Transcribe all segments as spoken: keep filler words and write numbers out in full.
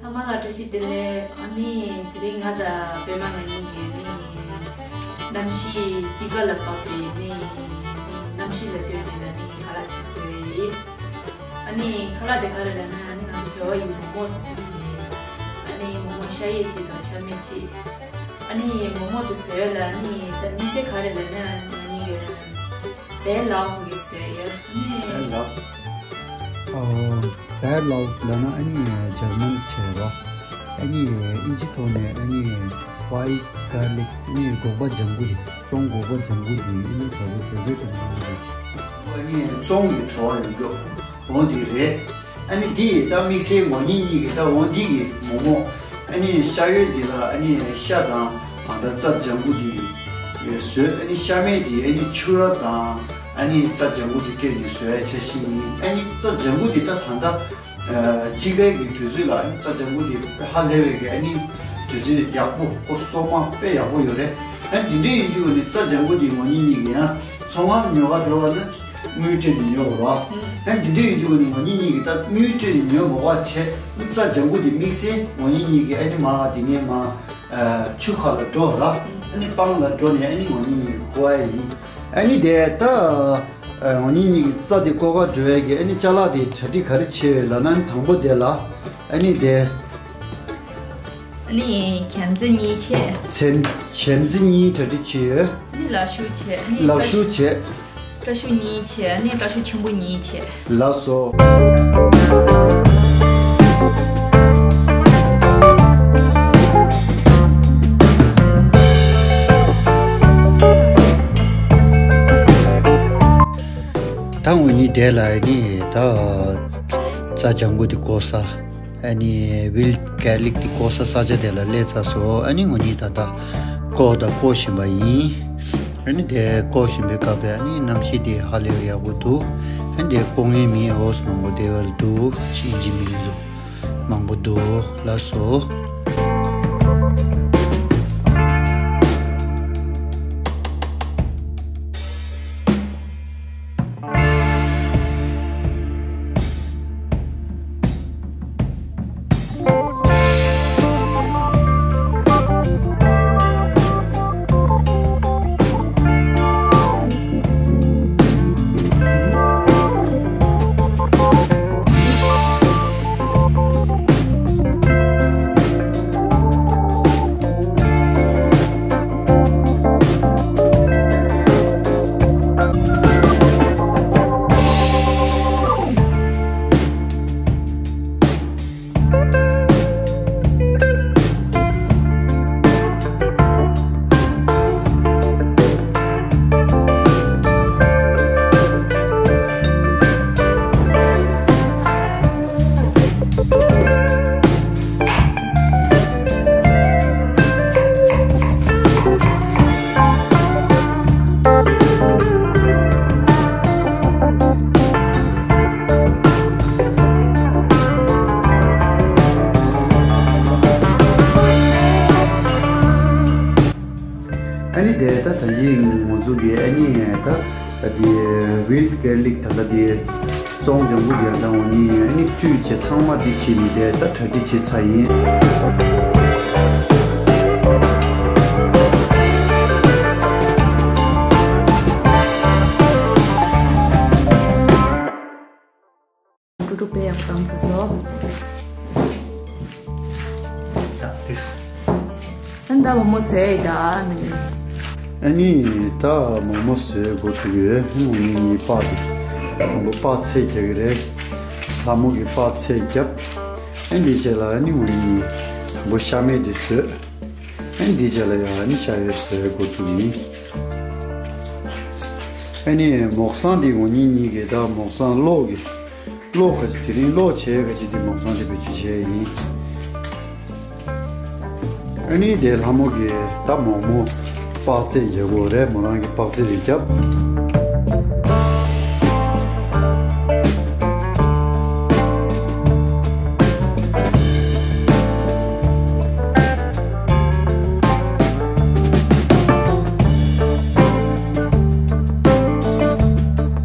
ཚང་མ་ལ་བཀྲ་ཤིས་བདེ་ལེགས། ཨ་ནི་དེ་རིང་ང་དང་པད་མ་ང་གཉིས་ཀྱིས་ནི་གནམ་གཤིས་དཀྱིལ་ཁ་ལ་དཔག་པའི་ནི་ནི་གནམ་གཤིས་ལ་ལྟོས་ནས་ལ་ནི་ཁ་ལག་ཅིག་བཟོས་ཡིན། ཨ་ནི་ཁ་ལག་དེ་ག་རེ་ལབ་ན་ཨ་ནི་ང་ཚོ་བོད་པ་ཡི་མོག་མོག་བཟོས་ཡིན། ཨ་ནི་མོག་མོག་ཤ་ཡས་ཅིག་དང་ཤ་མེད་ཅིག་ཨ་ནི་མོག་མོག་དེ་བཟོས་ཡོད་ལ་ཨ་ནི་ད་དམིགས་བསལ་ག་རེ་ལབ་ན་ང་གཉིས་ཀྱི་བེ་ལའོ་གི་བཟོས་ཡོད། ཨ་ནི་བེ་ལའོ། ཨོ། བེ་ལའོ་ལབ་ན་ཨ་ནི་འཇར་མན་བྱས་པ། ཨ་ནི་ཨིན་ཇི་ཐོག་ནས་ཨ་ནི་ཝའི་ལྡ་གར་ལིག་ཨ་ནི་སྒོག་པ་ལྗང་གུ་རེད། ཙོང་སྒོག་པ་ལྗང་གུ་རེད། ཨ་ནི་དྲ་བོ་བོད་སྐད་དུ་མ་རེད། ཨ་ནི་ཙོང་གི་བྲོ་བ་ཡོད་རྒྱུ་འོ་འདི་རེད། ཨ་ནི་འདི་ད་དམིགས་བསལ་ངོ་གཉིས་གཉིས་ཀྱི་ད་འོ་འདི་གི་མོག་མོག་ཨ་ནི་ཤ་ཡོད་འདི་ལ་ཨ་ནི་ཤ་དང་ཨ་ད་རྩྭ་ལྗང་གུ་འདི་བཟོས། ཨ་ནི་ཤ་མེད་འདི་ཨ་ནི་ཕྱུར་ར་དང་ཨ་ནི་རྩྭ་ལྗང་གུ་འདི་སྤྲད་ནས་བཟོས་ཡ་ཆ་ཤིང་ཡིན། ཨ་ནི་རྩྭ་ལྗང་གུ་འདི་ད་ད་ད་ཕྱི་རྒྱལ་གྱི་དུས་ཚོད་ལ་ཨ་ནི་རྩྭ་ལྗང་གུ་འདི་ཧ་ལས་པའི་གི་ཨ་ནི་དུས་ཚོད་ཡག་པོ་ཁོ་གསོག་མ་དཔེ་ཡག་པོ་ཡོད་རེད། ཨ་ནི་འདི་འདྲ་ཡིན་དུས་ནི་རྩྭ་ལྗང་གུ་འདི་ངོ་གཉིས་གཉིས་ཀྱི་ཡང་ཚོང་ཁང་ཉོ་ག་འགྲོ་བ་ན་དངུལ་སྤྲད་ནས་ཉོ་དགོས་ར། ཨ་ནི་འདི་འདྲ་ཡིན་དུས་ནི་ངོ་གཉིས་གཉིས་ཀྱི་ད་དངུལ་སྤྲད་ནས་ཉོ་མ་དགོས་པ་བྱས། རྩྭ་ལྗང་གུ་འདི་དམིགས་བསལ་ངོ་གཉིས་གཉིས་ཀྱི་ཨ་ནི་མ་འདི་ནས་མ་ཆུ་ཁ་ལ་འགྲོ་ར། ཨ་ནི་སྤང་ལ་འགྲོ་ནས་ཨ་ནི་ངོ་གཉིས་གཉིས་ཀྱི་བརྐོ་ཡ་ཡིན། ཨ་ནི་དེ་ད་ངོ་གཉིས་གཉིས་ཀྱི་རྩྭ་དེ་བརྐོ་ག་འགྲོ་ཡ་གི་ཨ་ནི་ཅ་ལག་དེ་གྲ་སྒྲིག་ག་རེ་བྱས་ཡོད་ལབ་ན་དང་པོ་དེ་ལ་ཨ་ནི་དེ། ཨ་ནི་གྱམ་ཙེ་གཉིས་བྱས། ཚེམ་གྱམ་ཙེ་གཉིས་གྲ་སྒྲིག་བྱས་ཡོད། ཨ་ནི་ལག་ཤུབས་བྱས། ཨ་ནི་ལག་ཤུབས་བྱས། སྐྲ་ཤུབས་གཉིས་བྱས། ཨ་ནི་སྐྲ་ཤུབས་ཆེན་པོ་གཉིས་བྱས། ལགས་སོ། ད་ངོ་གཉིས་དེ་ལ་ཨ་ནི་ད་རྩྭ་ལྗང་གུ་དེ་བརྐོ་ས། ཨ་ནི་ཝིལ་གར་ལིག་དེ་བརྐོ་ས་ས་ཆ་དེ་ལ་སླེབས་ཚར་སོང་། ཨ་ནི་ངོ་གཉིས་ད་ལྟ་བརྐོ་དང་བརྐོ་བཞིན་པ་ཡིན། ཨ་ནི་དེ་བརྐོ་བཞིན་པའི་སྐབས་དེ་ཨ་ནི་གནམ་གཤིས་དེ་ཧ་ལས་པའི་ཡག་པོ་འདུག་ཨ་ནི་དེ་བརྐོ་མཁན་མི་ཨོ་སི་མང་པོ་དེ་བལ་འདུག་ཅི་ཨིན་ཇི་མི་ལི་ཚོ་མང་པོ་འདུག་ལགས་སོ། ཨ་ནི་དེ་ད་ད་ཡིན་ང་ཚོ་གི་ཨ་ནི་ད་དེ་ཝིལ་གར་ལིག་ད་ལྟ་དེ་བཙོང་ལྗང་གུ་རྒྱག་སྟངས་འོ་ནི་ཨ་ནི་བཀྲུས་བྱས་ཚང་མ་དེ་བྱས་ནི་དེ་ད་གྲ་སྒྲིག་བྱས་ཚར་ཡིན། ཀྲུག་ཀྲུག་དཔེ་ཡག་པོ་བཏང་ཚར་སོང་། ད་མོག་མོག་བཟོས་ཡོད་ད། ཨ་ནི་ད་མོག་མོག་བཟོས་འགོ་ཚུགས་ཡོད། ཨ་ནི་ངོ་གཉིས་གཉིས་པགས་དེ་མང་པོ་པགས་ཚད་རྒྱག་གི་རེད། ལྷ་མོ་གི་པགས་ཚད་རྒྱབ། ཨ་ནི་འདི་རྗེས་ལ་ཨ་ནི་ངོ་གཉིས་གཉིས་མང་པོ་ཤ་མེད་དེ་བཟོས། ཨ་ནི་འདི་རྗེས་ལ་ཡང་ཨ་ནི་ཤ་ཡོད་བཟོས་འགོ་ཚུགས་ཡིན། ཨ་ནི་མོག་སྲང་འདི་ངོ་གཉིས་གཉིས་ཀྱི་ད་མོག་སྲང་གློག་གི་གློག་ག་ཅི་དེ་རིང་གློག་བྱས་ག་ཅི་དེ་མོག་སྲང་དེ་བེད་སྤྱོད་བྱས་ཡིན། ཨ་ནི་དེ་ལྷ་མོ་གི་ད་མོག་མོག་པགས་རྩེད་རྒྱག་གོ་རེད། མོ་རང་གི་པགས་རྩེད་རེ་རྒྱབ།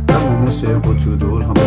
ད་མོག་མོག་བཟོས་འགོ་ཚུགས་འདུག་ལྷ་